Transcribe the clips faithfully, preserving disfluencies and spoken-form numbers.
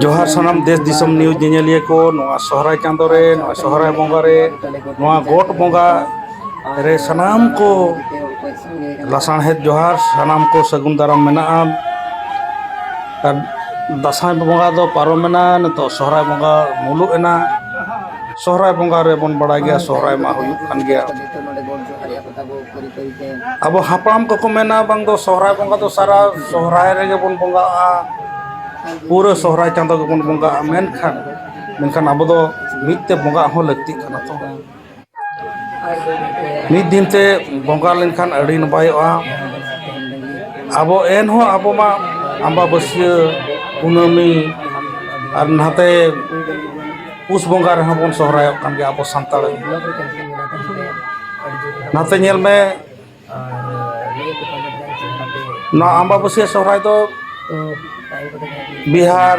ᱡᱚᱦᱟᱨ ᱥᱟᱱᱟᱢ ᱫᱮᱥ ᱫᱤᱥᱚᱢ ᱱᱤᱭᱩᱡᱽ ᱧᱮᱧᱮᱞᱤᱭᱟᱹ ᱠᱚ᱾ ᱱᱚᱣᱟ ᱥᱚᱦᱨᱟᱭ ᱪᱟᱸᱫᱳ ᱨᱮ, ᱱᱚᱣᱟ ᱥᱚᱦᱨᱟᱭ ᱵᱚᱸᱜᱟ ᱨᱮ, ᱱᱚᱣᱟ ᱜᱚᱴ ᱵᱚᱸᱜᱟ ᱨᱮ ᱥᱟᱱᱟᱢ ᱠᱚ ᱞᱟᱥᱟᱬᱦᱮᱫ ᱡᱚᱦᱟᱨ, ᱥᱟᱱᱟᱢ ᱠᱚ ᱥᱟᱹᱜᱩᱱ ᱫᱟᱨᱟᱢ ᱢᱮᱱᱟᱜᱼᱟ᱾ ᱟᱨ ᱫᱟᱸᱥᱟᱭ ᱵᱚᱸᱜᱟ ᱫᱚ ᱯᱟᱨᱚᱢᱮᱱᱟ, ᱱᱤᱛᱚᱜ ᱥᱚᱦᱨᱟᱭ ᱵᱚᱸᱜᱟ ᱢᱩᱞᱩᱜ ᱮᱱᱟ᱾ ᱥᱚᱦᱨᱟᱭ ᱵᱚᱸᱜᱟ ᱨᱮᱵᱚᱱ ᱵᱟᱲᱟᱭ ᱜᱮᱭᱟ, ᱥᱚᱦᱨᱟᱭ ᱢᱟ ᱦᱩᱭᱩᱜ ᱠᱟᱱ ᱜᱮᱭᱟ᱾ ᱟᱵᱚ ᱦᱟᱯᱲᱟᱢ ᱠᱚᱠᱚ ᱢᱮᱱᱟ ᱵᱟᱝ ᱫᱚ ᱥᱚᱦᱨᱟᱭ ᱵᱚᱸᱜᱟ ᱫᱚ ᱥᱟᱨᱟ ᱥᱚᱦᱨᱟᱭ ᱨᱮᱜᱮ ᱵᱚᱱ ᱵᱚᱸᱜᱟᱜᱼᱟ, ᱯᱩᱨᱟᱹ ᱥᱚᱦᱨᱟᱭ ᱪᱟᱸᱫᱳ ᱜᱮᱵᱚᱱ ᱵᱚᱸᱜᱟᱜᱼᱟ᱾ ᱢᱮᱱᱠᱷᱟᱱ, ᱢᱮᱱᱠᱷᱟᱱ ᱟᱵᱚ ᱫᱚ ᱢᱤᱫ ᱛᱮ ᱵᱚᱸᱜᱟᱜ ᱦᱚᱸ ᱞᱟᱹᱠᱛᱤᱜ ᱠᱟᱱᱟ ᱛᱚ᱾ ᱢᱤᱫ ᱫᱤᱱ ᱛᱮ ᱵᱚᱸᱜᱟ ᱞᱮᱱᱠᱷᱟᱱ ᱟᱹᱰᱤ ᱱᱟᱯᱟᱭᱚᱜᱼᱟ᱾ ᱟᱵᱚ ᱮᱱᱦᱚᱸ ᱟᱵᱚ ᱢᱟ ᱟᱢᱵᱟᱵᱟᱹᱥᱭᱟᱹ, ᱠᱩᱱᱟᱹᱢᱤ ᱟᱨ ᱱᱟᱛᱮ ᱯᱩᱥ ᱵᱚᱸᱜᱟ ᱨᱮᱦᱚᱸ ᱵᱚᱱ ᱥᱚᱦᱨᱟᱭᱚᱜ ᱠᱟᱱ ᱜᱮᱭᱟ ᱟᱵᱚ ᱥᱟᱱᱛᱟᱲ᱾ ᱱᱟᱛᱮ ᱧᱮᱞ ᱢᱮ, ᱱᱚᱣᱟ ᱟᱢᱵᱟᱵᱟᱹᱥᱭᱟᱹ ᱥᱚᱦᱨᱟᱭ ᱫᱚ ᱵᱤᱦᱟᱨ,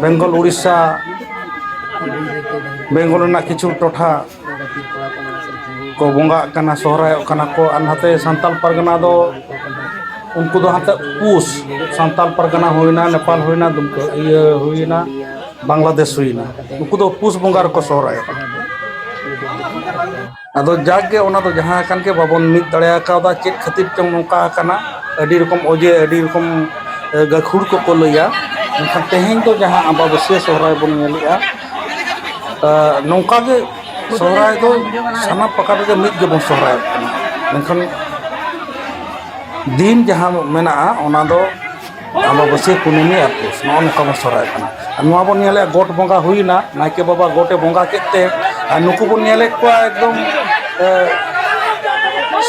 ᱵᱮᱝᱜᱚᱞ, ᱩᱲᱤᱥᱥᱟ, ᱵᱮᱝᱜᱚᱞ ᱨᱮᱱᱟᱜ ᱠᱤᱪᱷᱩ ᱴᱚᱴᱷᱟ ᱠᱚ ᱵᱚᱸᱜᱟᱜ ᱠᱟᱱᱟ, ᱥᱚᱦᱨᱟᱭᱚᱜ ᱠᱟᱱᱟ ᱠᱚ᱾ ᱟᱨ ᱱᱟᱛᱮ ᱥᱟᱱᱛᱟᱞ ᱯᱟᱨᱜᱟᱱᱟ ᱫᱚ, ᱩᱱᱠᱩ ᱫᱚ ᱦᱟᱱᱛᱮ ᱯᱩᱥ, ᱥᱟᱱᱛᱟᱞ ᱯᱟᱨᱜᱟᱱᱟ ᱦᱩᱭᱱᱟ, ᱱᱮᱯᱟᱞ ᱦᱩᱭᱱᱟ, ᱫᱩᱢᱠᱟᱹ, ᱤᱭᱟᱹ ᱦᱩᱭᱱᱟ, ᱵᱟᱝᱞᱟᱫᱮᱥ ᱦᱩᱭᱱᱟ, ᱩᱱᱠᱩ ᱫᱚ ᱯᱩᱥ ᱵᱚᱸᱜᱟ ᱨᱮᱠᱚ ᱥᱚᱦᱨᱟᱭᱚᱜᱼᱟ᱾ ᱟᱫᱚ ᱡᱟᱠ ᱜᱮ, ᱚᱱᱟ ᱫᱚ ᱡᱟᱦᱟᱸ ᱟᱠᱟᱱ ᱜᱮ, ᱵᱟᱵᱚᱱ ᱢᱤᱫ ᱫᱟᱲᱮ ᱠᱟᱣᱫᱟ᱾ ᱪᱮᱫ ᱠᱷᱟᱹᱛᱤᱨ ᱪᱚᱝ ᱱᱚᱝᱠᱟ ᱟᱠᱟᱱᱟ, ᱟᱹᱰᱤ ᱨᱚᱠᱚᱢ ᱚᱡᱮ, ᱟᱹᱰᱤ ᱨᱚᱠᱚᱢ, ᱮ, ᱜᱟᱹᱠᱷᱩᱲ ᱠᱚᱠᱚ ᱞᱟᱹᱭᱟ᱾ ᱢᱮᱱᱠᱷᱟᱱ ᱛᱮᱦᱮᱧ ᱫᱚ ᱡᱟᱦᱟᱸ ᱟᱢᱵᱟᱵᱟᱹᱥᱭᱟᱹ ᱥᱚᱦᱨᱟᱭ ᱵᱚᱱ ᱧᱮᱞᱮᱜᱼᱟ, ᱮ, ᱱᱚᱝᱠᱟ ᱜᱮ ᱥᱚᱦᱨᱟᱭ ᱫᱚ ᱥᱟᱱᱟᱢ ᱯᱟᱠᱟᱴ ᱨᱮᱜᱮ ᱢᱤᱫ ᱜᱮᱵᱚᱱ ᱥᱚᱦᱨᱟᱭᱚᱜ ᱠᱟᱱᱟ᱾ ᱢᱮᱱᱠᱷᱟᱱ ᱫᱤᱱ ᱡᱟᱦᱟᱸ ᱢᱮᱱᱟᱜᱼᱟ, ᱚᱱᱟ ᱫᱚ ᱟᱢᱵᱟᱵᱟᱹᱥᱭᱟᱹ, ᱠᱩᱱᱟᱹᱢᱤ ᱟᱨ ᱯᱩᱥ, ᱱᱚᱜᱼᱚ ᱱᱚᱝᱠᱟ ᱵᱚᱱ ᱥᱚᱦᱨᱟᱭᱚᱜ ᱠᱟᱱᱟ᱾ ᱟᱨ ᱱᱚᱣᱟ ᱵᱚᱱ ᱧᱮᱞᱮᱜᱼᱟ, ᱜᱚᱴ ᱵᱚᱸᱜᱟ ᱦᱩᱭᱱᱟ, ᱱᱟᱭᱠᱮ ᱵᱟᱵᱟ ᱜᱚᱴᱮ ᱵᱚᱸᱜᱟ ᱠᱮᱫ ᱛᱮ, ᱟᱨ ᱱᱩᱠᱩ ᱵᱚᱱ ᱧᱮᱞᱮᱫ ᱠᱚᱣᱟ ᱮᱠᱫᱚᱢ, ᱮ,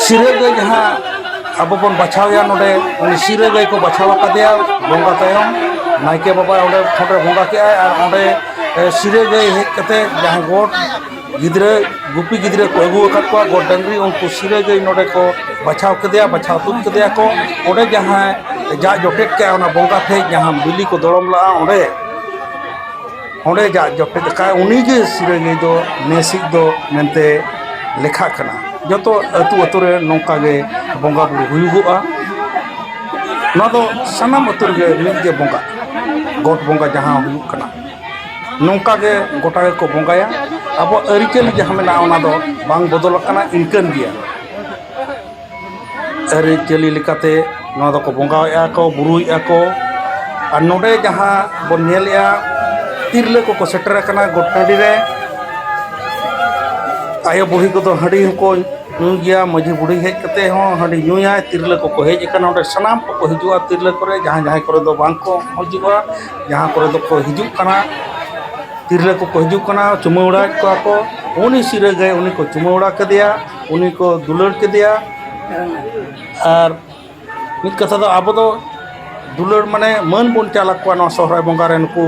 ᱥᱤᱨᱟᱹ ᱜᱟᱹᱭ ᱡᱟᱦᱟᱸ ᱟᱵᱚ ᱵᱚᱱ ᱵᱟᱪᱷᱟᱣᱮᱭᱟ ᱱᱚᱰᱮ, ᱩᱱᱤ ᱥᱤᱨᱟᱹ ᱜᱟᱹᱭ ᱠᱚ ᱵᱟᱪᱷᱟᱣ ᱟᱠᱟᱫᱮᱭᱟ ᱵᱚᱸᱜᱟ ᱛᱟᱭᱚᱢ᱾ ᱱᱟᱭᱠᱮ ᱵᱟᱵᱟ ᱚᱸᱰᱮ ᱠᱷᱚᱱ ᱨᱮ ᱵᱚᱸᱜᱟ ᱠᱮᱜᱼᱟᱭ ᱟᱨ ᱚᱸᱰᱮ, ᱮ, ᱥᱤᱨᱟᱹ ᱜᱟᱹᱭ ᱦᱮᱡ ᱠᱟᱛᱮ ᱡᱟᱦᱟᱸᱭ ᱜᱚᱴ ᱜᱤᱫᱽᱨᱟᱹ, ᱜᱩᱯᱤ ᱜᱤᱫᱽᱨᱟᱹ ᱠᱚ ᱟᱹᱜᱩ ᱟᱠᱟᱫ ᱠᱚᱣᱟ, ᱜᱚᱴ ᱰᱟᱹᱝᱨᱤ, ᱩᱱᱠᱩ ᱥᱤᱨᱟᱹ ᱜᱟᱹᱭ ᱱᱚᱰᱮ ᱠᱚ ᱵᱟᱪᱷᱟᱣ ᱠᱮᱫᱮᱭᱟ, ᱵᱟᱪᱷᱟᱣ ᱛᱩᱫ ᱠᱮᱫᱮᱭᱟ ᱠᱚ᱾ ᱚᱸᱰᱮ ᱡᱟᱦᱟᱸᱭ ᱡᱟᱜ ᱡᱚᱴᱮᱫ ᱠᱮᱜᱼᱟ, ᱚᱱᱟ ᱵᱚᱸᱜᱟ ᱴᱷᱮᱡ ᱡᱟᱦᱟᱸ ᱵᱤᱞᱤ ᱠᱚ ᱫᱚᱲᱚᱢ ᱞᱟᱜᱼᱟ, ᱚᱸᱰᱮ, ᱚᱸᱰᱮ ᱡᱟᱜ ᱡᱚᱴᱮᱫ ᱟᱠᱟᱫ ᱩᱱᱤ ᱜᱮ ᱥᱤᱨᱟᱹ ᱜᱟᱹᱭ ᱫᱚ ᱱᱮᱥᱤᱡ ᱫᱚ ᱢᱮᱱᱛᱮ ᱞᱮᱠᱷᱟᱜ ᱠᱟᱱᱟ᱾ ᱡᱚᱛᱚ ᱟᱹᱛᱩ ᱟᱹᱛᱩ ᱨᱮ ᱱᱚᱝᱠᱟ ᱜᱮ ᱵᱚᱸᱜᱟ ᱵᱩᱨᱩ ᱦᱩᱭᱩᱜᱚᱜᱼᱟ᱾ ᱱᱚᱣᱟ ᱫᱚ ᱥᱟᱱᱟᱢ ᱟᱹᱛᱩ ᱨᱮᱜᱮ ᱢᱤᱫ ᱜᱮ ᱵᱚᱸᱜᱟ᱾ ᱜᱚᱴ ᱵᱚᱸᱜᱟ ᱡᱟᱦᱟᱸ ᱦᱩᱭᱩᱜ ᱠᱟᱱᱟ, ᱱᱚᱝᱠᱟ ᱜᱮ ᱜᱚᱴᱟ ᱜᱮᱠᱚ ᱵᱚᱸᱜᱟᱭᱟ᱾ ᱟᱵᱚᱣᱟᱜ ᱟᱹᱨᱤᱪᱟᱹᱞᱤ ᱡᱟᱦᱟᱸ ᱢᱮᱱᱟᱜᱼᱟ, ᱚᱱᱟ ᱫᱚ ᱵᱟᱝ ᱵᱚᱫᱚᱞ ᱟᱠᱟᱱᱟ, ᱤᱱᱠᱟᱹᱱ ᱜᱮᱭᱟ᱾ ᱟᱹᱨᱤᱪᱟᱹᱞᱤ ᱞᱮᱠᱟᱛᱮ ᱱᱚᱣᱟ ᱫᱚᱠᱚ ᱵᱚᱸᱜᱟᱭᱮᱫᱼᱟ ᱠᱚ, ᱵᱩᱨᱩᱭᱮᱫᱼᱟ ᱠᱚ᱾ ᱟᱨ ᱱᱚᱰᱮ ᱡᱟᱦᱟᱸ ᱵᱚᱱ ᱧᱮᱞᱮᱫᱼᱟ, ᱛᱤᱨᱞᱟᱹ ᱠᱚᱠᱚ ᱥᱮᱴᱮᱨ ᱟᱠᱟᱱᱟ ᱜᱚᱴ ᱴᱟᱺᱰᱤ ᱨᱮ᱾ ᱟᱭᱳ ᱵᱩᱲᱦᱤ ᱠᱚᱫᱚ ᱦᱟᱺᱰᱤ ᱦᱚᱸᱠᱚ ᱧᱩᱭ ᱜᱮᱭᱟ, ᱢᱟᱹᱡᱷᱤ ᱵᱩᱲᱦᱤ ᱦᱮᱡ ᱠᱟᱛᱮ ᱦᱚᱸ ᱦᱟᱺᱰᱤ ᱧᱩᱭᱟᱭ᱾ ᱛᱤᱨᱞᱟᱹ ᱠᱚᱠᱚ ᱦᱮᱡ ᱟᱠᱟᱱᱟ, ᱚᱸᱰᱮ ᱥᱟᱱᱟᱢ ᱠᱚᱠᱚ ᱦᱤᱡᱩᱜᱼᱟ᱾ ᱛᱤᱨᱞᱟᱹ ᱠᱚᱨᱮ ᱡᱟᱦᱟᱸᱭ ᱡᱟᱦᱟᱸᱭ ᱠᱚᱨᱮ ᱫᱚ ᱵᱟᱝ ᱠᱚ ᱦᱤᱡᱩᱜᱼᱟ, ᱡᱟᱦᱟᱸ ᱠᱚᱨᱮ ᱫᱚᱠᱚ ᱦᱤᱡᱩᱜ ᱠᱟᱱᱟ, ᱛᱤᱨᱞᱟᱹ ᱠᱚᱠᱚ ᱦᱤᱡᱩᱜ ᱠᱟᱱᱟ, ᱪᱩᱢᱟᱹᱲᱟᱭᱮᱫ ᱠᱚᱣᱟ ᱠᱚ᱾ ᱩᱱᱤ ᱥᱤᱨᱟᱹ ᱜᱮ ᱩᱱᱤ ᱠᱚ ᱪᱩᱢᱟᱹᱲᱟ ᱠᱮᱫᱮᱭᱟ, ᱩᱱᱤ ᱠᱚ ᱫᱩᱞᱟᱹᱲ ᱠᱮᱫᱮᱭᱟ᱾ ᱟᱨ ᱢᱤᱫ ᱠᱟᱛᱷᱟ ᱫᱚ, ᱟᱵᱚ ᱫᱚ ᱫᱩᱞᱟᱹᱲ ᱢᱟᱱᱮ ᱢᱟᱹᱱ ᱵᱚᱱ ᱪᱟᱞ ᱟᱠᱚᱣᱟ ᱱᱚᱣᱟ ᱥᱚᱦᱨᱟᱭ ᱵᱚᱸᱜᱟ ᱨᱮ᱾ ᱱᱩᱠᱩ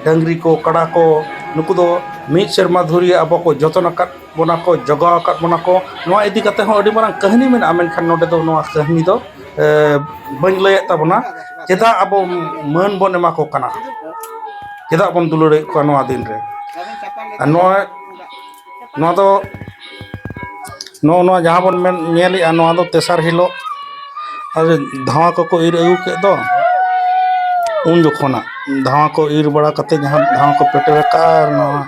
ᱰᱟᱹᱝᱨᱤ ᱠᱚ, ᱠᱟᱰᱟ ᱠᱚ, ᱱᱩᱠᱩ ᱫᱚ ᱢᱤᱫ ᱥᱮᱨᱢᱟ ᱫᱷᱩᱨᱤᱭᱟᱹ ᱟᱵᱚ ᱠᱚ ᱡᱚᱛᱚᱱ ᱟᱠᱟᱫ ᱵᱚᱱᱟ ᱠᱚ, ᱡᱚᱜᱟᱣ ᱟᱠᱟᱫ ᱵᱚᱱᱟ ᱠᱚ᱾ ᱱᱚᱣᱟ ᱤᱫᱤ ᱠᱟᱛᱮ ᱦᱚᱸ ᱟᱹᱰᱤ ᱢᱟᱨᱟᱝ ᱠᱟᱹᱦᱱᱤ ᱢᱮᱱᱟᱜᱼᱟ, ᱢᱮᱱᱠᱷᱟᱱ ᱱᱚᱰᱮ ᱫᱚ ᱱᱚᱣᱟ ᱠᱟᱹᱦᱱᱤ ᱫᱚ, ᱮ, ᱵᱟᱹᱧ ᱞᱟᱹᱭᱮᱫ ᱛᱟᱵᱚᱱᱟ᱾ ᱪᱮᱫᱟᱜ ᱟᱵᱚ ᱢᱟᱹᱱ ᱵᱚᱱ ᱮᱢᱟ ᱠᱚ ᱠᱟᱱᱟ, ᱪᱮᱫᱟᱜ ᱵᱚᱱ ᱫᱩᱞᱟᱹᱲᱮᱫ ᱠᱚᱣᱟ ᱱᱚᱣᱟ ᱫᱤᱱ ᱨᱮ? ᱟᱨ ᱱᱚᱣᱟ, ᱱᱚᱣᱟ ᱫᱚ, ᱱᱚᱜᱼᱚ ᱱᱚᱣᱟ ᱡᱟᱦᱟᱸ ᱵᱚᱱ ᱢᱮᱱ, ᱧᱮᱞᱮᱜᱼᱟ, ᱱᱚᱣᱟ ᱫᱚ ᱛᱮᱥᱟᱨ ᱦᱤᱞᱳᱜ ᱟᱨ ᱫᱷᱟᱶᱟ ᱠᱚᱠᱚ ᱤᱨ ᱟᱹᱜᱩ ᱠᱮᱫ ᱫᱚ, ᱩᱱ ᱡᱚᱠᱷᱚᱱᱟᱜ ᱫᱷᱟᱶᱟ ᱠᱚ ᱤᱨ ᱵᱟᱲᱟ ᱠᱟᱛᱮ, ᱡᱟᱦᱟᱸ ᱫᱷᱟᱶᱟ ᱠᱚ ᱯᱮᱴᱮᱨ ᱟᱠᱟᱫᱼᱟ, ᱟᱨ ᱱᱚᱣᱟ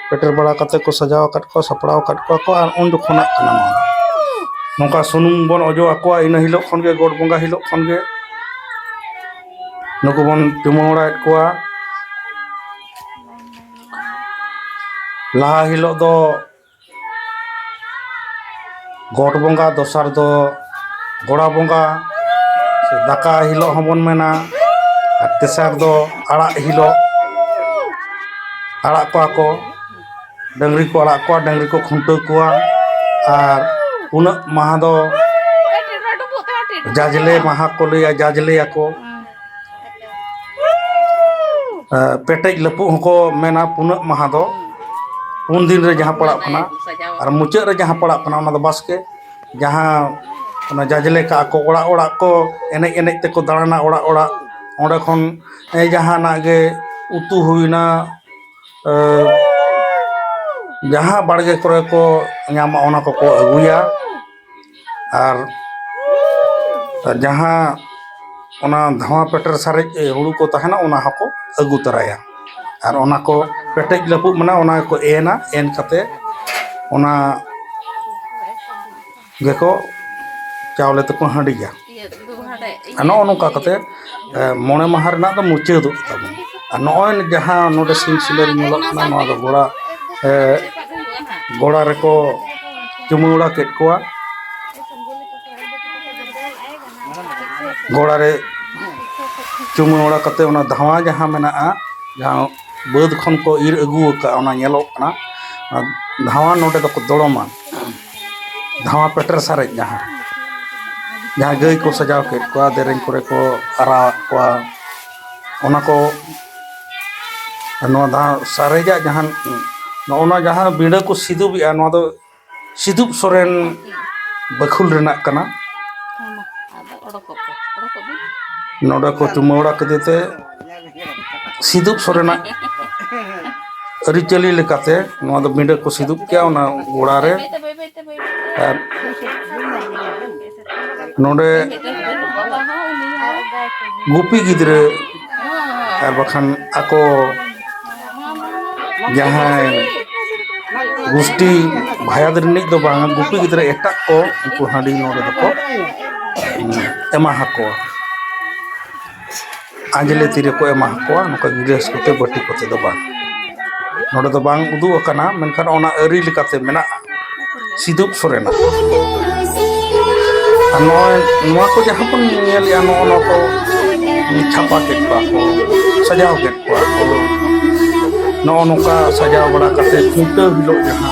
ᱯᱮᱴᱮᱨ ᱵᱟᱲᱟ ᱠᱟᱛᱮ ᱠᱚ ᱥᱟᱡᱟᱣ ᱟᱠᱟᱫ ᱠᱚᱣᱟ, ᱥᱟᱯᱲᱟᱣ ᱟᱠᱟᱫ ᱠᱚᱣᱟ ᱠᱚ, ᱟᱨ ᱩᱱ ᱡᱚᱠᱷᱚᱱᱟᱜ ᱠᱟᱱᱟ ᱱᱚᱣᱟ᱾ ᱱᱚᱝᱠᱟ ᱥᱩᱱᱩᱢ ᱵᱚᱱ ᱚᱡᱚᱜ ᱟᱠᱚᱣᱟ, ᱤᱱᱟᱹ ᱦᱤᱞᱳᱜ ᱠᱷᱚᱱ ᱜᱮ, ᱜᱚᱴ ᱵᱚᱸᱜᱟ ᱦᱤᱞᱳᱜ ᱠᱷᱚᱱ ᱜᱮ ᱱᱩᱠᱩ ᱵᱚᱱ ᱪᱩᱢᱟᱹᱲᱟᱭᱮᱫ ᱠᱚᱣᱟ᱾ ᱞᱟᱦᱟ ᱦᱤᱞᱳᱜ ᱫᱚ ᱜᱚᱴ ᱵᱚᱸᱜᱟ, ᱫᱚᱥᱟᱨ ᱫᱚ ᱜᱚᱲᱟ ᱵᱚᱸᱜᱟ, ᱥᱮ ᱫᱟᱠᱟ ᱦᱤᱞᱳᱜ ᱦᱚᱸᱵᱚᱱ ᱢᱮᱱᱟ, ᱟᱨ ᱛᱮᱥᱟᱨ ᱫᱚ ᱟᱲᱟᱜ ᱦᱤᱞᱳᱜ ᱟᱲᱟᱜ ᱠᱚᱣᱟ ᱠᱚ, ᱰᱟᱹᱝᱨᱤ ᱠᱚ ᱟᱲᱟᱜ ᱠᱚᱣᱟ, ᱰᱟᱹᱝᱨᱤ ᱠᱚ ᱠᱷᱩᱱᱴᱟᱹᱣ ᱠᱚᱣᱟ᱾ ᱟᱨ ᱯᱩᱱᱟᱹᱜ ᱢᱟᱦᱟ ᱫᱚ ᱡᱟᱡᱽᱞᱮ ᱢᱟᱦᱟ ᱠᱚ ᱞᱟᱹᱭᱟ, ᱡᱟᱡᱽᱞᱮᱭᱟᱠᱚ᱾ ᱮ, ᱯᱮᱴᱮᱡ ᱞᱟᱹᱯᱩᱜ ᱦᱚᱸᱠᱚ ᱢᱮᱱᱟ ᱯᱩᱱᱟᱹᱜ ᱢᱟᱦᱟ ᱫᱚ, ᱯᱩᱱ ᱫᱤᱱ ᱨᱮ ᱡᱟᱦᱟᱸ ᱯᱟᱲᱟᱜ ᱠᱟᱱᱟ᱾ ᱟᱨ ᱢᱩᱪᱟᱹᱫ ᱨᱮ ᱡᱟᱦᱟᱸ ᱯᱟᱲᱟᱜ ᱠᱟᱱᱟ, ᱚᱱᱟ ᱫᱚ ᱵᱟᱥᱠᱮ, ᱡᱟᱦᱟᱸ ᱚᱱᱟ ᱡᱟᱡᱽᱞᱮ ᱠᱟᱜᱼᱟ ᱠᱚ, ᱚᱲᱟᱜ ᱚᱲᱟᱜ ᱠᱚ ᱮᱱᱮᱡ ᱮᱱᱮᱡ ᱛᱮᱠᱚ ᱫᱟᱬᱟᱱᱟ ᱚᱲᱟᱜ ᱚᱲᱟᱜ᱾ ᱚᱸᱰᱮ ᱠᱷᱚᱱ, ᱮ, ᱡᱟᱦᱟᱱᱟᱜ ᱜᱮ ᱩᱛᱩ ᱦᱩᱭᱱᱟ, ᱮ, ᱡᱟᱦᱟᱸ ᱵᱟᱲᱜᱮ ᱠᱚᱨᱮ ᱠᱚ ᱧᱟᱢᱟ, ᱚᱱᱟ ᱠᱚᱠᱚ ᱟᱹᱜᱩᱭᱟ᱾ ᱟᱨ ᱡᱟᱦᱟᱸ ᱚᱱᱟ ᱫᱷᱟᱣᱟ ᱯᱮᱴᱮᱨ ᱥᱟᱨᱮᱡ ᱦᱩᱲᱩ ᱠᱚ ᱛᱟᱦᱮᱱᱟ, ᱚᱱᱟ ᱦᱚᱸᱠᱚ ᱟᱹᱜᱩ ᱛᱚᱨᱟᱭᱟ᱾ ᱟᱨ ᱚᱱᱟ ᱠᱚ ᱯᱮᱴᱮᱡ ᱞᱟᱹᱯᱩᱜ ᱢᱮᱱᱟᱜᱼᱟ, ᱚᱱᱟ ᱜᱮᱠᱚ ᱮᱱᱟ᱾ ᱮᱱ ᱠᱟᱛᱮ ᱚᱱᱟ ᱜᱮᱠᱚ ᱪᱟᱣᱞᱮ ᱛᱮᱠᱚ ᱦᱟᱺᱰᱤᱭᱟ᱾ ᱟᱨ ᱱᱚᱜᱼᱚ ᱱᱚᱝᱠᱟ ᱠᱟᱛᱮ, ᱮ, ᱢᱚᱬᱮ ᱢᱟᱦᱟ ᱨᱮᱱᱟᱜ ᱫᱚ ᱢᱩᱪᱟᱹᱫᱚᱜ ᱛᱟᱵᱚᱱᱟ᱾ ᱟᱨ ᱱᱚᱜᱼᱚᱭ ᱡᱟᱦᱟᱸ ᱱᱚᱰᱮ ᱥᱤᱢ ᱥᱤᱸᱫᱟᱹᱨᱤ ᱧᱮᱞᱚᱜ ᱠᱟᱱᱟ, ᱱᱚᱣᱟ ᱫᱚ ᱜᱚᱲᱟ, ᱮ, ᱜᱚᱲᱟ ᱨᱮᱠᱚ ᱪᱩᱢᱟᱹᱲᱟ ᱠᱮᱫ ᱠᱚᱣᱟ᱾ ᱜᱚᱲᱟ ᱨᱮ ᱪᱩᱢᱟᱹᱲᱟ ᱠᱟᱛᱮ ᱚᱱᱟ ᱫᱷᱟᱣᱟ ᱡᱟᱦᱟᱸ ᱢᱮᱱᱟᱜᱼᱟ, ᱡᱟᱦᱟᱸ ᱵᱟᱹᱫᱽ ᱠᱷᱚᱱ ᱠᱚ ᱤᱨ ᱟᱹᱜᱩ ᱟᱠᱟᱫ, ᱚᱱᱟ ᱧᱮᱞᱚᱜ ᱠᱟᱱᱟ᱾ ᱚᱱᱟ ᱫᱷᱟᱣᱟ ᱱᱚᱰᱮ ᱫᱚᱠᱚ ᱫᱚᱲᱚᱢᱟ᱾ ᱫᱷᱟᱣᱟ ᱯᱮᱴᱮᱨ ᱥᱟᱨᱮᱡ ᱡᱟᱦᱟᱸ, ᱡᱟᱦᱟᱸ ᱜᱟᱹᱭ ᱠᱚ ᱥᱟᱡᱟᱣ ᱠᱮᱫ ᱠᱚᱣᱟ, ᱫᱮᱨᱮᱧ ᱠᱚᱨᱮ ᱠᱚ ᱟᱨᱟᱣᱟᱜ ᱠᱚᱣᱟ, ᱚᱱᱟ ᱠᱚ, ᱱᱚᱣᱟ ᱫᱷᱟᱣ ᱥᱟᱨᱮᱡᱟᱜ ᱡᱟᱦᱟᱸ, ᱱᱚᱜᱼᱚ ᱱᱚᱣᱟ ᱡᱟᱦᱟᱸ ᱵᱤᱸᱰᱟᱹ ᱠᱚ ᱥᱤᱫᱩᱵᱮᱜᱼᱟ, ᱱᱚᱣᱟ ᱫᱚ ᱥᱤᱫᱩᱯ ᱥᱚᱨᱮᱱ ᱵᱟᱹᱠᱷᱩᱞ ᱨᱮᱱᱟᱜ ᱠᱟᱱᱟ᱾ ᱦᱮᱸ, ᱢᱟ, ᱟᱫᱚ ᱚᱰᱚᱠᱚᱜ ᱯᱮ, ᱚᱰᱚᱠᱚᱜ ᱵᱤᱱ᱾ ᱱᱚᱰᱮ ᱠᱚ ᱪᱩᱢᱟᱹᱲᱟ ᱠᱮᱫᱮ ᱛᱮ ᱥᱤᱫᱩᱯ ᱥᱚᱨᱮᱱᱟᱜ ᱟᱹᱨᱤᱪᱟᱹᱞᱤ ᱞᱮᱠᱟᱛᱮ ᱱᱚᱣᱟ ᱫᱚ ᱵᱤᱸᱰᱟᱹ ᱠᱚ ᱥᱤᱫᱩᱯ ᱠᱮᱜᱼᱟ ᱚᱱᱟ ᱜᱚᱲᱟ ᱨᱮ᱾ ᱵᱟᱹᱭ ᱵᱟᱹᱭ ᱛᱮ, ᱵᱟᱹᱭ ᱵᱟᱹᱭ ᱛᱮ, ᱵᱟᱹᱭ ᱵᱟᱹᱭ ᱛᱮ᱾ ᱟᱨ ᱱᱚᱰᱮ ᱵᱟᱵᱟ ᱦᱚᱸ, ᱩᱱᱤ ᱦᱚᱸ᱾ ᱜᱩᱯᱤ ᱜᱤᱫᱽᱨᱟᱹ ᱟᱨ ᱵᱟᱠᱷᱟᱱ ᱟᱠᱚ ᱡᱟᱦᱟᱸᱭ ᱜᱩᱥᱴᱤ ᱵᱷᱟᱭᱟᱫ ᱨᱤᱱᱤᱡ ᱫᱚ ᱵᱟᱝ, ᱜᱩᱯᱤ ᱜᱤᱫᱽᱨᱟᱹ ᱮᱴᱟᱜ ᱠᱚ, ᱩᱱᱠᱩ ᱦᱟᱺᱰᱤ ᱱᱚᱰᱮ ᱫᱚᱠᱚ ᱮᱢᱟ ᱟᱠᱚᱣᱟ᱾ ᱟᱸᱡᱽᱞᱮ ᱛᱤᱨᱮ ᱠᱚ ᱮᱢᱟ ᱟᱠᱚᱣᱟ, ᱱᱚᱝᱠᱟ ᱜᱤᱞᱟᱹᱥ ᱠᱚᱛᱮ, ᱵᱟᱹᱴᱤ ᱠᱚᱛᱮ ᱫᱚ ᱵᱟᱝ᱾ ᱱᱚᱰᱮ ᱫᱚ ᱵᱟᱝ ᱩᱫᱩᱜ ᱟᱠᱟᱱᱟ, ᱢᱮᱱᱠᱷᱟᱱ ᱚᱱᱟ ᱟᱹᱨᱤ ᱞᱮᱠᱟᱛᱮ ᱢᱮᱱᱟᱜᱼᱟ᱾ ᱥᱤᱫᱩᱯ ᱥᱚᱨᱮᱱᱟᱜ᱾ ᱟᱨ ᱱᱚᱜᱼᱚᱭ ᱱᱚᱣᱟ ᱠᱚ ᱡᱟᱦᱟᱸ ᱵᱚᱱ ᱧᱮᱞᱮᱜᱼᱟ, ᱱᱚᱜᱼᱚ ᱱᱚᱣᱟ ᱠᱚ ᱪᱷᱟᱯᱟ ᱠᱮᱫ ᱠᱚᱣᱟ ᱠᱚ, ᱥᱟᱡᱟᱣ ᱠᱮᱫ ᱠᱚᱣᱟ ᱠᱚ᱾ ᱱᱚᱜᱼᱚ ᱱᱚᱝᱠᱟ ᱥᱟᱡᱟᱣ ᱵᱟᱲᱟ ᱠᱟᱛᱮ ᱠᱷᱩᱱᱴᱟᱹᱣ ᱦᱤᱞᱳᱜ ᱡᱟᱦᱟᱸ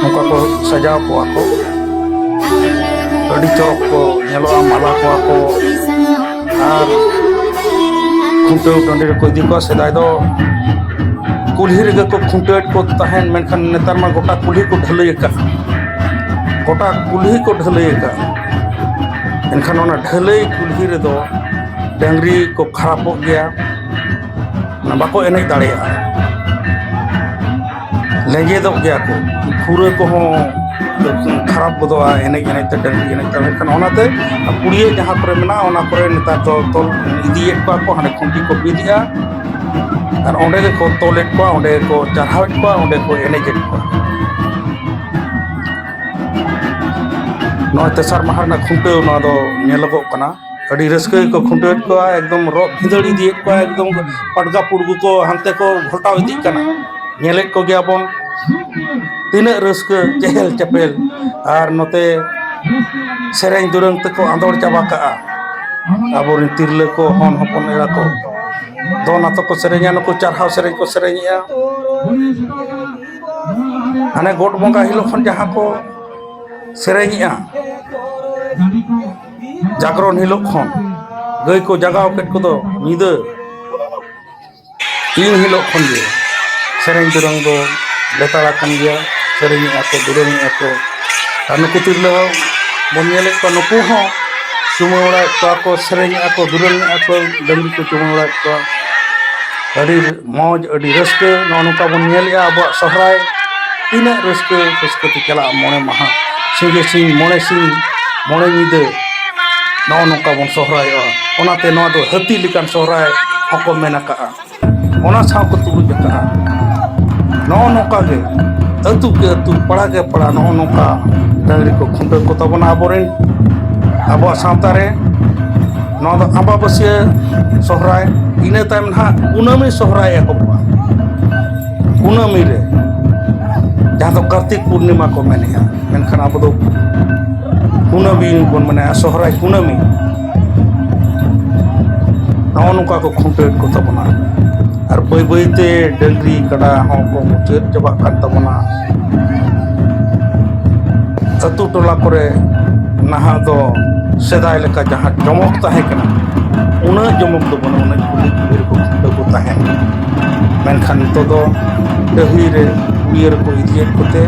ᱱᱚᱝᱠᱟ ᱠᱚ ᱥᱟᱡᱟᱣ ᱠᱚᱣᱟ ᱠᱚ, ᱟᱹᱰᱤ ᱪᱚᱨᱚᱠ ᱠᱚ ᱧᱮᱞᱚᱜᱼᱟ, ᱢᱟᱞᱟ ᱠᱚᱣᱟ ᱠᱚ᱾ ᱟᱨ ᱠᱷᱩᱱᱴᱟᱹᱣ ᱴᱟᱺᱰᱤ ᱨᱮᱠᱚ ᱤᱫᱤ ᱠᱚᱣᱟ᱾ ᱥᱮᱫᱟᱭ ᱫᱚ ᱠᱩᱞᱦᱤ ᱨᱮᱜᱮ ᱠᱚ ᱠᱷᱩᱱᱴᱟᱹᱣᱮᱫ ᱠᱚ ᱛᱟᱦᱮᱸᱫ, ᱢᱮᱱᱠᱷᱟᱱ ᱱᱮᱛᱟᱨ ᱢᱟ ᱜᱚᱴᱟ ᱠᱩᱞᱦᱤ ᱠᱚ ᱰᱷᱟᱹᱞᱟᱹᱭ ᱟᱠᱟᱫ᱾ ᱜᱚᱴᱟ ᱠᱩᱞᱦᱤ ᱠᱚ ᱰᱷᱟᱹᱞᱟᱹᱭ ᱟᱠᱟᱫ᱾ ᱮᱱᱠᱷᱟᱱ ᱚᱱᱟ ᱰᱷᱟᱹᱞᱟᱹᱭ ᱠᱩᱞᱦᱤ ᱨᱮᱫᱚ ᱰᱟᱹᱝᱨᱤ ᱠᱚ ᱠᱷᱟᱨᱟᱯᱚᱜ ᱜᱮᱭᱟ, ᱢᱟᱱᱮ ᱵᱟᱠᱚ ᱮᱱᱮᱡ ᱫᱟᱲᱮᱭᱟᱜᱼᱟ, ᱞᱮᱸᱡᱮᱫᱚᱜ ᱜᱮᱭᱟ ᱠᱚ, ᱠᱷᱩᱨᱟᱹ ᱠᱚᱦᱚᱸ ᱠᱷᱟᱨᱟᱯ ᱜᱚᱫᱚᱜᱼᱟ ᱮᱱᱮᱡ ᱮᱱᱮᱡ ᱛᱮ, ᱰᱟᱹᱝᱨᱤ ᱮᱱᱮᱡ ᱛᱮ᱾ ᱢᱮᱱᱠᱷᱟᱱ ᱚᱱᱟᱛᱮ ᱯᱩᱲᱤᱭᱟᱹ ᱡᱟᱦᱟᱸ ᱠᱚᱨᱮ ᱢᱮᱱᱟᱜᱼᱟ, ᱚᱱᱟ ᱠᱚᱨᱮ ᱱᱮᱛᱟᱨ ᱫᱚ ᱛᱚᱞ ᱤᱫᱤᱭᱮᱫ ᱠᱚᱣᱟ ᱠᱚ, ᱦᱟᱸᱰᱮ ᱠᱷᱩᱱᱴᱤ ᱠᱚ ᱵᱤᱫᱮᱜᱼᱟ᱾ ᱟᱨ ᱚᱸᱰᱮ ᱜᱮᱠᱚ ᱛᱚᱞᱮᱫ ᱠᱚᱣᱟ, ᱚᱸᱰᱮ ᱜᱮᱠᱚ ᱪᱟᱨᱦᱟᱣᱮᱫ ᱠᱚᱣᱟ, ᱚᱸᱰᱮ ᱠᱚ ᱮᱱᱮᱡᱮᱫ ᱠᱚᱣᱟ᱾ ᱱᱚᱜᱼᱚᱭ ᱛᱮᱥᱟᱨ ᱢᱟᱦᱟ ᱨᱮᱱᱟᱜ ᱠᱷᱩᱱᱴᱟᱹᱣ ᱱᱚᱣᱟ ᱫᱚ ᱧᱮᱞᱚᱜᱚᱜ ᱠᱟᱱᱟ᱾ ᱟᱹᱰᱤ ᱨᱟᱹᱥᱠᱟᱹ ᱜᱮᱠᱚ ᱠᱷᱩᱱᱴᱟᱹᱣᱮᱫ ᱠᱚᱣᱟ, ᱮᱠᱫᱚᱢ ᱨᱚᱜ ᱵᱷᱤᱸᱫᱟᱹᱲ ᱤᱫᱤᱭᱮᱫ ᱠᱚᱣᱟ, ᱮᱠᱫᱚᱢ ᱯᱟᱰᱜᱟ ᱯᱩᱲᱜᱩ ᱠᱚ ᱦᱟᱱᱛᱮ ᱠᱚ ᱜᱷᱚᱞᱴᱟᱣ ᱤᱫᱤᱜ ᱠᱟᱱᱟ᱾ ᱧᱮᱞᱮᱫ ᱠᱚᱜᱮᱭᱟ ᱵᱚᱱ ᱛᱤᱱᱟᱹᱜ ᱨᱟᱹᱥᱠᱟᱹ, ᱪᱮᱦᱮᱞ ᱪᱮᱯᱮᱞ᱾ ᱟᱨ ᱱᱚᱛᱮ ᱥᱮᱨᱮᱧ ᱫᱩᱨᱟᱹᱝ ᱛᱮᱠᱚ ᱟᱸᱫᱳᱲ ᱪᱟᱵᱟ ᱠᱟᱜᱼᱟ ᱟᱵᱚᱨᱮᱱ ᱛᱤᱨᱞᱟᱹ ᱠᱚ, ᱦᱚᱱ ᱦᱚᱯᱚᱱ ᱮᱨᱟ ᱠᱚ᱾ ᱫᱚᱱ ᱟᱛᱚ ᱠᱚ ᱥᱮᱨᱮᱧᱟ, ᱱᱩᱠᱩ ᱪᱟᱨᱦᱟᱣ ᱥᱮᱨᱮᱧ ᱠᱚ ᱥᱮᱨᱮᱧᱮᱜᱼᱟ᱾ ᱦᱟᱱᱮ ᱜᱚᱴ ᱵᱚᱸᱜᱟ ᱦᱤᱞᱳᱜ ᱠᱷᱚᱱ ᱡᱟᱦᱟᱸ ᱠᱚ ᱥᱮᱨᱮᱧᱮᱜᱼᱟ, ᱡᱟᱜᱽᱨᱚᱱ ᱦᱤᱞᱳᱜ ᱠᱷᱚᱱ ᱜᱟᱹᱭ ᱠᱚ ᱡᱟᱜᱟᱣ ᱠᱮᱫ ᱠᱚᱫᱚ ᱧᱤᱫᱟᱹ, ᱤᱱ ᱦᱤᱞᱳᱜ ᱠᱷᱚᱱ ᱜᱮ ᱥᱮᱨᱮᱧ ᱫᱩᱨᱟᱹᱝ ᱫᱚ ᱞᱮᱛᱟᱲ ᱟᱠᱟᱱ ᱜᱮᱭᱟ᱾ ᱥᱮᱨᱮᱧᱮᱜᱼᱟ ᱠᱚ, ᱫᱩᱨᱟᱹᱝᱮᱜᱼᱟ ᱠᱚ᱾ ᱟᱨ ᱱᱩᱠᱩ ᱛᱤᱨᱞᱟᱹ ᱦᱚᱸ ᱵᱚᱱ ᱧᱮᱞᱮᱫ ᱠᱚᱣᱟ, ᱱᱩᱠᱩ ᱦᱚᱸ ᱪᱩᱢᱟᱹᱲᱟᱭᱮᱫ ᱠᱚᱣᱟ ᱠᱚ, ᱥᱮᱨᱮᱧᱮᱜᱼᱟ ᱠᱚ, ᱫᱩᱨᱟᱹᱝᱮᱜᱼᱟ ᱠᱚ, ᱰᱟᱹᱝᱨᱤ ᱠᱚ ᱪᱩᱢᱟᱹᱲᱟᱭᱮᱫ ᱠᱚᱣᱟ᱾ ᱟᱹᱰᱤ ᱢᱚᱡᱽ, ᱟᱹᱰᱤ ᱨᱟᱹᱥᱠᱟᱹ᱾ ᱱᱚᱜᱼᱚ ᱱᱚᱝᱠᱟ ᱵᱚᱱ ᱧᱮᱞᱮᱜᱼᱟ ᱟᱵᱚᱣᱟᱜ ᱥᱚᱦᱨᱟᱭ, ᱛᱤᱱᱟᱹᱜ ᱨᱟᱹᱥᱠᱟᱹ, ᱨᱟᱹᱥᱠᱟᱹ ᱛᱮ ᱪᱟᱞᱟᱜᱼᱟ᱾ ᱢᱚᱬᱮ ᱢᱟᱦᱟ, ᱥᱤᱧ ᱥᱤᱧ, ᱢᱚᱬᱮ ᱥᱤᱧ, ᱢᱚᱬᱮ ᱧᱤᱫᱟᱹ ᱱᱚᱜᱼᱚ ᱱᱚᱝᱠᱟ ᱵᱚᱱ ᱥᱚᱦᱨᱟᱭᱚᱜᱼᱟ᱾ ᱚᱱᱟᱛᱮ ᱱᱚᱣᱟ ᱫᱚ ᱦᱟᱹᱛᱤ ᱞᱮᱠᱟᱱ ᱥᱚᱦᱨᱟᱭ ᱦᱚᱸᱠᱚ ᱢᱮᱱ ᱟᱠᱟᱜᱼᱟ᱾ ᱚᱱᱟ ᱥᱟᱶ ᱠᱚ ᱛᱩᱞᱩᱡ ᱟᱠᱟᱜᱼᱟ᱾ ᱱᱚᱜᱼᱚ ᱱᱚᱝᱠᱟ ᱜᱮ ᱟᱹᱛᱩ ᱠᱮ ᱟᱹᱛᱩ, ᱯᱟᱲᱟ ᱠᱮ ᱯᱟᱲᱟ, ᱱᱚᱜᱼᱚ ᱱᱚᱝᱠᱟ ᱰᱟᱹᱝᱨᱤ ᱠᱚ ᱠᱷᱩᱱᱴᱟᱹᱣ ᱠᱚ ᱛᱟᱵᱚᱱᱟ ᱟᱵᱚᱨᱮᱱ, ᱟᱵᱚᱣᱟᱜ ᱥᱟᱶᱛᱟ ᱨᱮ᱾ ᱱᱚᱣᱟ ᱫᱚ ᱟᱢᱵᱟᱵᱟᱹᱥᱭᱟᱹ ᱥᱚᱦᱨᱟᱭ, ᱤᱱᱟᱹ ᱛᱟᱭᱚᱢ ᱱᱟᱦᱟᱜ ᱠᱩᱱᱟᱹᱢᱤ ᱥᱚᱦᱨᱟᱭ ᱮᱦᱚᱵᱚᱜᱼᱟ᱾ ᱠᱩᱱᱟᱹᱢᱤ ᱨᱮ, ᱡᱟᱦᱟᱸ ᱫᱚ ᱠᱟᱨᱛᱤᱠ ᱯᱩᱨᱱᱤᱢᱟ ᱠᱚ ᱢᱮᱱᱮᱜᱼᱟ, ᱢᱮᱱᱠᱷᱟᱱ ᱟᱵᱚ ᱫᱚ ᱠᱩᱱᱟᱹᱢᱤ ᱵᱚᱱ ᱢᱮᱱᱮᱜᱼᱟ, ᱥᱚᱦᱨᱟᱭ ᱠᱩᱱᱟᱹᱢᱤ᱾ ᱱᱚᱜᱼᱚ ᱱᱚᱝᱠᱟ ᱠᱚ ᱠᱷᱩᱱᱴᱟᱹᱣᱮᱫ ᱠᱚ ᱛᱟᱵᱚᱱᱟ᱾ ᱟᱨ ᱵᱟᱹᱭ ᱵᱟᱹᱭᱛᱮ ᱰᱟᱹᱝᱨᱤ ᱠᱟᱰᱟ ᱦᱚᱸ ᱠᱚ ᱢᱩᱪᱟᱹᱫ ᱪᱟᱵᱟᱜ ᱠᱟᱱ ᱛᱟᱵᱚᱱᱟ᱾ ᱟᱹᱛᱩ ᱴᱚᱞᱟ ᱠᱚᱨᱮ ᱱᱟᱦᱟᱜ ᱫᱚ ᱥᱮᱫᱟᱭ ᱞᱮᱠᱟ ᱡᱟᱦᱟᱸ ᱡᱚᱢᱚᱠ ᱛᱟᱦᱮᱸ ᱠᱟᱱᱟ, ᱩᱱᱟᱹᱜ ᱡᱚᱢᱚᱠ ᱫᱚ ᱵᱟᱹᱱᱩᱜ᱾ ᱩᱱᱟᱹᱜ ᱠᱩᱞᱦᱤ ᱠᱩᱞᱦᱤ ᱨᱮᱠᱚ ᱠᱷᱩᱱᱴᱟᱹᱣ ᱠᱚ ᱛᱟᱦᱮᱸᱱ᱾ ᱢᱮᱱᱠᱷᱟᱱ ᱱᱤᱛᱚᱜ ᱫᱚ ᱰᱟᱹᱦᱤ ᱨᱮ ᱠᱩᱲᱤᱭᱟᱹ ᱨᱮᱠᱚ ᱤᱫᱤᱭᱮᱫ ᱠᱚᱛᱮ,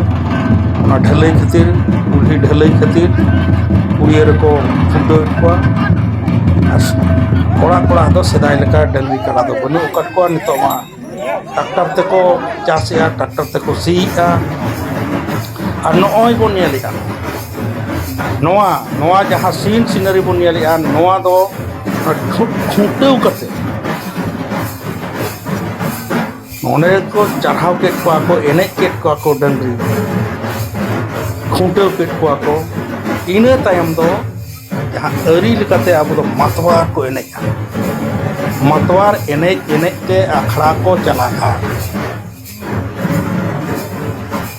ᱚᱱᱟ ᱰᱷᱟᱹᱞᱟᱹᱭ ᱠᱷᱟᱹᱛᱤᱨ, ᱠᱩᱞᱦᱤ ᱰᱷᱟᱹᱞᱟᱹᱭ ᱠᱷᱟᱹᱛᱤᱨ ᱠᱩᱲᱤᱭᱟᱹ ᱨᱮᱠᱚ ᱠᱷᱩᱱᱴᱟᱹᱣᱮᱫ ᱠᱚᱣᱟ᱾ ᱟᱨ ᱚᱲᱟᱜ ᱚᱲᱟᱜ ᱫᱚ ᱥᱮᱫᱟᱭ ᱞᱮᱠᱟ ᱰᱟᱹᱝᱨᱤ ᱠᱟᱰᱟ ᱫᱚ ᱵᱟᱹᱱᱩᱜ ᱟᱠᱟᱫ ᱠᱚᱣᱟ᱾ ᱱᱤᱛᱚᱜ ᱢᱟ ᱴᱨᱟᱠᱴᱟᱨ ᱛᱮᱠᱚ ᱪᱟᱥᱮᱜᱼᱟ, ᱴᱨᱟᱠᱴᱟᱨ ᱛᱮᱠᱚ ᱥᱤᱭᱮᱜᱼᱟ᱾ ᱟᱨ ᱱᱚᱜᱼᱚᱭ ᱵᱚᱱ ᱧᱮᱞᱮᱜᱼᱟ, ᱱᱚᱣᱟ ᱱᱚᱣᱟ ᱡᱟᱦᱟᱸ ᱥᱤᱱ ᱥᱤᱱᱟᱨᱤ ᱵᱚᱱ ᱧᱮᱞᱮᱜᱼᱟ, ᱱᱚᱣᱟ ᱫᱚ ᱠᱷᱩ- ᱠᱷᱩᱱᱴᱟᱹᱣ ᱠᱟᱛᱮ ᱱᱚᱰᱮ ᱠᱚ ᱪᱟᱨᱦᱟᱣ ᱠᱮᱫ ᱠᱚᱣᱟ ᱠᱚ, ᱮᱱᱮᱡ ᱠᱮᱫ ᱠᱚᱣᱟ ᱠᱚ ᱰᱟᱹᱝᱨᱤ, ᱠᱷᱩᱱᱴᱟᱹᱣ ᱠᱮᱫ ᱠᱚᱣᱟ ᱠᱚ᱾ ᱤᱱᱟᱹ ᱛᱟᱭᱚᱢ ᱫᱚ ᱡᱟᱦᱟᱸ ᱟᱹᱨᱤ ᱞᱮᱠᱟᱛᱮ ᱟᱵᱚ ᱫᱚ ᱢᱟᱛᱣᱟᱨ ᱠᱚ ᱮᱱᱮᱡᱼᱟ᱾ ᱢᱟᱛᱣᱟᱨ ᱮᱱᱮᱡ ᱮᱱᱮᱡ ᱛᱮ ᱟᱠᱷᱲᱟ ᱠᱚ ᱪᱟᱞᱟᱜᱼᱟ᱾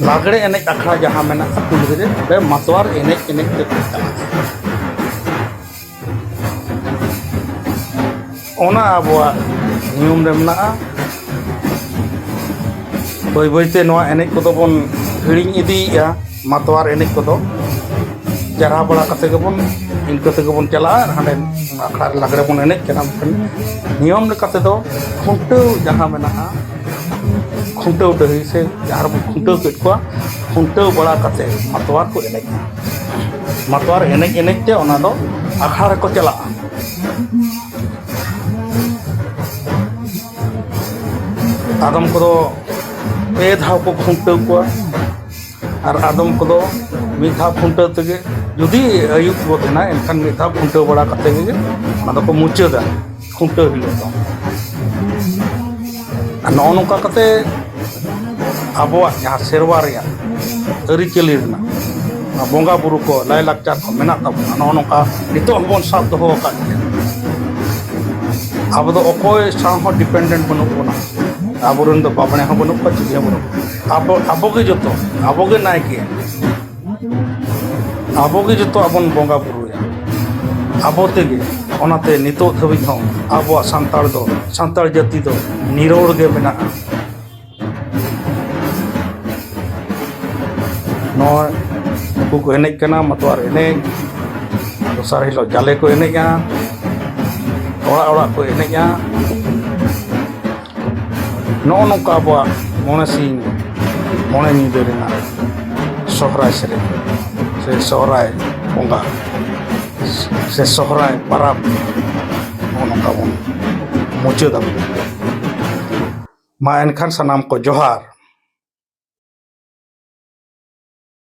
ᱞᱟᱜᱽᱲᱮ ᱮᱱᱮᱡ ᱟᱠᱷᱲᱟ ᱡᱟᱦᱟᱸ ᱢᱮᱱᱟᱜᱼᱟ ᱠᱩᱞᱦᱤ ᱨᱮ, ᱚᱸᱰᱮ ᱢᱟᱛᱣᱟᱨ ᱮᱱᱮᱡ ᱮᱱᱮᱡ ᱛᱮᱠᱚ ᱪᱟᱞᱟᱜᱼᱟ᱾ ᱚᱱᱟ ᱟᱵᱚᱣᱟᱜ ᱱᱤᱭᱚᱢ ᱨᱮ ᱢᱮᱱᱟᱜᱼᱟ᱾ ᱵᱟᱹᱭ ᱵᱟᱹᱭᱛᱮ ᱱᱚᱣᱟ ᱮᱱᱮᱡ ᱠᱚᱫᱚ ᱵᱚᱱ ᱦᱤᱲᱤᱧ ᱤᱫᱤᱭᱮᱫᱼᱟ, ᱢᱟᱛᱣᱟᱨ ᱮᱱᱮᱡ ᱠᱚᱫᱚ᱾ ᱡᱟᱨᱦᱟ ᱵᱟᱲᱟ ᱠᱟᱛᱮ ᱜᱮᱵᱚᱱ, ᱤᱱᱠᱟᱹ ᱛᱮᱜᱮ ᱵᱚᱱ ᱪᱟᱞᱟᱜᱼᱟ ᱟᱨ ᱦᱟᱸᱰᱮ ᱟᱠᱷᱲᱟ ᱨᱮ ᱞᱟᱜᱽᱲᱮ ᱵᱚᱱ ᱮᱱᱮᱡ ᱠᱟᱱᱟ᱾ ᱢᱮᱱᱠᱷᱟᱱ ᱱᱤᱭᱚᱢ ᱞᱮᱠᱟ ᱛᱮᱫᱚ ᱠᱷᱩᱱᱴᱟᱹᱣ ᱡᱟᱦᱟᱸ ᱢᱮᱱᱟᱜᱼᱟ, ᱠᱷᱩᱱᱴᱟᱹᱣ ᱰᱟᱹᱦᱤ ᱥᱮ ᱡᱟᱦᱟᱸ ᱨᱮᱵᱚᱱ ᱠᱷᱩᱱᱴᱟᱹᱣ ᱠᱮᱫ ᱠᱚᱣᱟ, ᱠᱷᱩᱱᱴᱟᱹᱣ ᱵᱟᱲᱟ ᱠᱟᱛᱮ ᱢᱟᱛᱣᱟᱨ ᱠᱚ ᱮᱱᱮᱡᱼᱟ᱾ ᱢᱟᱛᱣᱟᱨ ᱮᱱᱮᱡ ᱮᱱᱮᱡ ᱛᱮ ᱚᱱᱟ ᱫᱚ ᱟᱠᱷᱲᱟ ᱨᱮᱠᱚ ᱪᱟᱞᱟᱜᱼᱟ᱾ ᱟᱫᱚᱢ ᱠᱚᱫᱚ ᱯᱮ ᱫᱷᱟᱣ ᱠᱚ ᱠᱷᱩᱱᱴᱟᱹᱣ ᱠᱚᱣᱟ, ᱟᱨ ᱟᱫᱚᱢ ᱠᱚᱫᱚ ᱢᱤᱫ ᱫᱷᱟᱣ ᱠᱷᱩᱱᱴᱟᱹᱣ ᱛᱮᱜᱮ, ᱡᱩᱫᱤ ᱟᱹᱭᱩᱵ ᱜᱚᱫ ᱮᱱᱟ, ᱮᱱᱠᱷᱟᱱ ᱢᱤᱫ ᱫᱷᱟᱣ ᱠᱷᱩᱱᱴᱟᱹᱣ ᱵᱟᱲᱟ ᱠᱟᱛᱮ ᱜᱮ ᱚᱱᱟ ᱫᱚᱠᱚ ᱢᱩᱪᱟᱹᱫᱟ ᱠᱷᱩᱱᱴᱟᱹᱣ ᱦᱤᱞᱳᱜ ᱫᱚ᱾ ᱟᱨ ᱱᱚᱜᱼᱚ ᱱᱚᱝᱠᱟ ᱠᱟᱛᱮ ᱟᱵᱚᱣᱟᱜ ᱡᱟᱦᱟᱸ ᱥᱮᱨᱣᱟ ᱨᱮᱭᱟᱜ ᱟᱹᱨᱤᱪᱟᱹᱞᱤ ᱨᱮᱱᱟᱜ ᱚᱱᱟ ᱵᱚᱸᱜᱟ ᱵᱩᱨᱩ ᱠᱚ, ᱞᱟᱭᱼᱞᱟᱠᱪᱟᱨ ᱠᱚ ᱢᱮᱱᱟᱜ ᱛᱟᱵᱚᱱᱟ, ᱱᱚᱜᱼᱚ ᱱᱚᱝᱠᱟ ᱱᱤᱛᱚᱜ ᱦᱚᱸᱵᱚᱱ ᱥᱟᱵ ᱫᱚᱦᱚ ᱟᱠᱟᱫ ᱜᱮᱭᱟ᱾ ᱟᱵᱚ ᱫᱚ ᱚᱠᱚᱭ ᱥᱟᱶ ᱦᱚᱸ ᱰᱤᱯᱮᱱᱰᱮᱱᱴ ᱵᱟᱹᱱᱩᱜ ᱵᱚᱱᱟ᱾ ᱟᱵᱚᱨᱮᱱ ᱫᱚ ᱵᱟᱵᱽᱲᱮ ᱦᱚᱸ ᱵᱟᱹᱱᱩᱜ ᱠᱚᱣᱟ, ᱪᱤᱞᱤ ᱦᱚᱸ ᱵᱟᱹᱱᱩᱜ ᱠᱚᱣᱟ᱾ ᱟᱵᱚ, ᱟᱵᱚ ᱜᱮ ᱡᱚᱛᱚ, ᱟᱵᱚ ᱜᱮ ᱱᱟᱭᱠᱮ, ᱟᱵᱚ ᱜᱮ ᱡᱚᱛᱚᱣᱟᱜ ᱵᱚᱱ ᱵᱚᱸᱜᱟ ᱵᱩᱨᱩᱭᱟ᱾ ᱟᱵᱚ ᱛᱮᱜᱮ᱾ ᱚᱱᱟᱛᱮ ᱱᱤᱛᱚᱜ ᱫᱷᱟᱹᱵᱤᱡ ᱦᱚᱸ ᱟᱵᱚᱣᱟᱜ ᱥᱟᱱᱛᱟᱲ ᱫᱚ, ᱥᱟᱱᱛᱟᱲ ᱡᱟᱹᱛᱤ ᱫᱚ ᱱᱤᱨᱚᱲ ᱜᱮ ᱢᱮᱱᱟᱜᱼᱟ᱾ ᱱᱚᱜᱼᱚᱭ ᱩᱱᱠᱩ ᱠᱚ ᱮᱱᱮᱡ ᱠᱟᱱᱟ ᱢᱟᱛᱣᱟᱨ ᱮᱱᱮᱡ, ᱫᱚᱥᱟᱨ ᱦᱤᱞᱳᱜ ᱡᱟᱞᱮ ᱠᱚ ᱮᱱᱮᱡᱼᱟ, ᱚᱲᱟᱜ ᱚᱲᱟᱜ ᱠᱚ ᱮᱱᱮᱡᱼᱟ᱾ ᱱᱚᱜᱼᱚ ᱱᱚᱝᱠᱟ ᱟᱵᱚᱣᱟᱜ ᱢᱚᱬᱮ ᱥᱤᱧ ᱢᱚᱬᱮ ᱧᱤᱫᱟᱹ ᱨᱮᱱᱟᱜ ᱥᱚᱦᱨᱟᱭ ᱥᱮᱨᱮᱧ ᱥᱮ ᱥᱚᱦᱨᱟᱭ ᱵᱚᱸᱜᱟ ᱥᱮ ᱥᱚᱦᱨᱟᱭ ᱯᱟᱨᱟᱵᱽ ᱱᱚᱜᱼᱚ ᱱᱚᱝᱠᱟ ᱵᱚᱱ ᱢᱩᱪᱟᱹᱫ ᱟᱵᱚᱱ᱾ ᱢᱟ ᱮᱱᱠᱷᱟᱱ ᱥᱟᱱᱟᱢ ᱠᱚ ᱡᱚᱦᱟᱨ᱾